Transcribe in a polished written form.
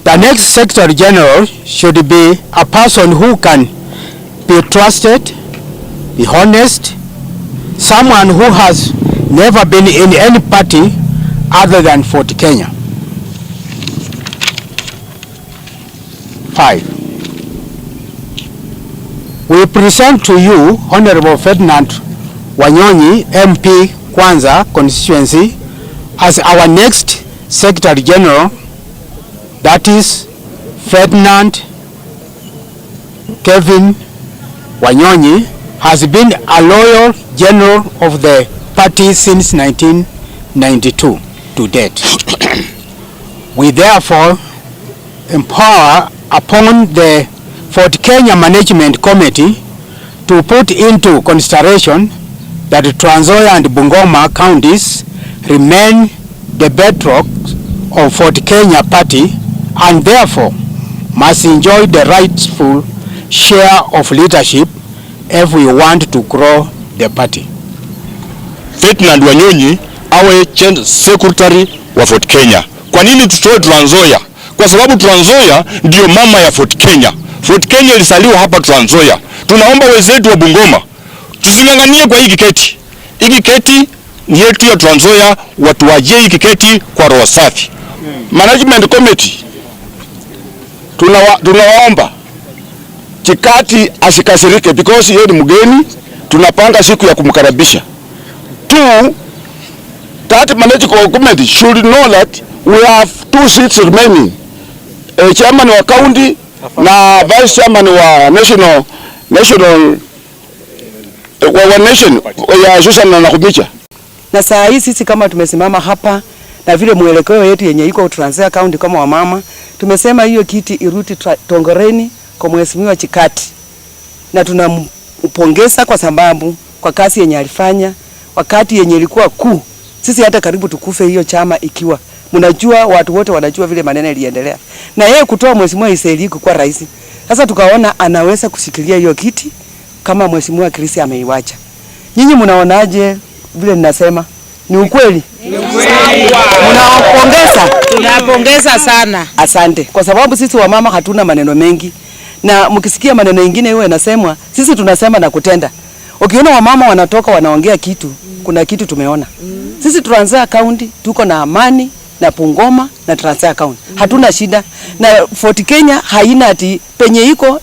The next Secretary General should be a person who can be trusted, be honest, someone who has never been in any party other than Ford Kenya. 5. We present to you Honorable Ferdinand Wanyonyi, MP Kwanza constituency, as our next Secretary General, that is Ferdinand Kevin Wanyonyi, has been a loyal general of the party since 1992 to date. We therefore empower upon the Ford Kenya Management Committee to put into consideration that Trans Nzoia and Bungoma counties remain the bedrock of Ford Kenya Party and therefore must enjoy the rightful share of leadership if we want to grow the party. Ferdinand Wanyonyi awe General Secretary wa Ford Kenya. Kwa nini tutoe Trans Nzoia? Kwa sababu Trans Nzoia ndio mama ya Ford Kenya. Ford Kenya ilizaliwa hapa Trans Nzoia. Tunaomba wenzetu wa Bungoma tusing'ang'anie kwa hiki keti. Hiki keti ni yetu ya Trans Nzoia, watu wajie hiki keti kwa roho safi. Management committee tunawaomba Chikati asikasirike because yeye ni mgeni, tunapanga siku ya kumkaribisha. Two, that management committee should know that we have two seats remaining. A chairman wa county na vice chairman wa national wa nation ya Susan na Nakhumicha. Na saa hii sisi kama tumesimama hapa na vile mwelekeo yetu yenye iko Trans Nzoia County kama wamama, tumesema hiyo kiti irudi Tongoreni kwa Mheshimiwa Chikati, na tunampongeza kwa sababu kwa kazi yenye alifanya wakati yenye ilikuwa kuu. Sisi hata karibu tukufe hiyo chama ikiwa mnajua, watu wote wanajua vile maneno yaliendelea, na yeye kutoa Mheshimiwa Iseli kwa rais. Sasa tukaona anaweza kushikilia hiyo kiti kama Mheshimiwa Chris ameiwacha. Nyinyi mnaonaje vile ninasema? Ni ukweli? Ni ukweli. Mnawapongeza? Tunapongeza sana. Asante. Kwa sababu sisi wamama hatuna maneno mengi, na mkisikia maneno mengine hiyo yanasemwa, sisi tunasema na kutenda. Ukiona wamama wanatoka wanaongea kitu, kuna kitu tumeona. Sisi Trans Nzoia County tuko na amani na Bungoma na Trans Nzoia County. Hatuna shida. Na Ford Kenya haina ati penye iko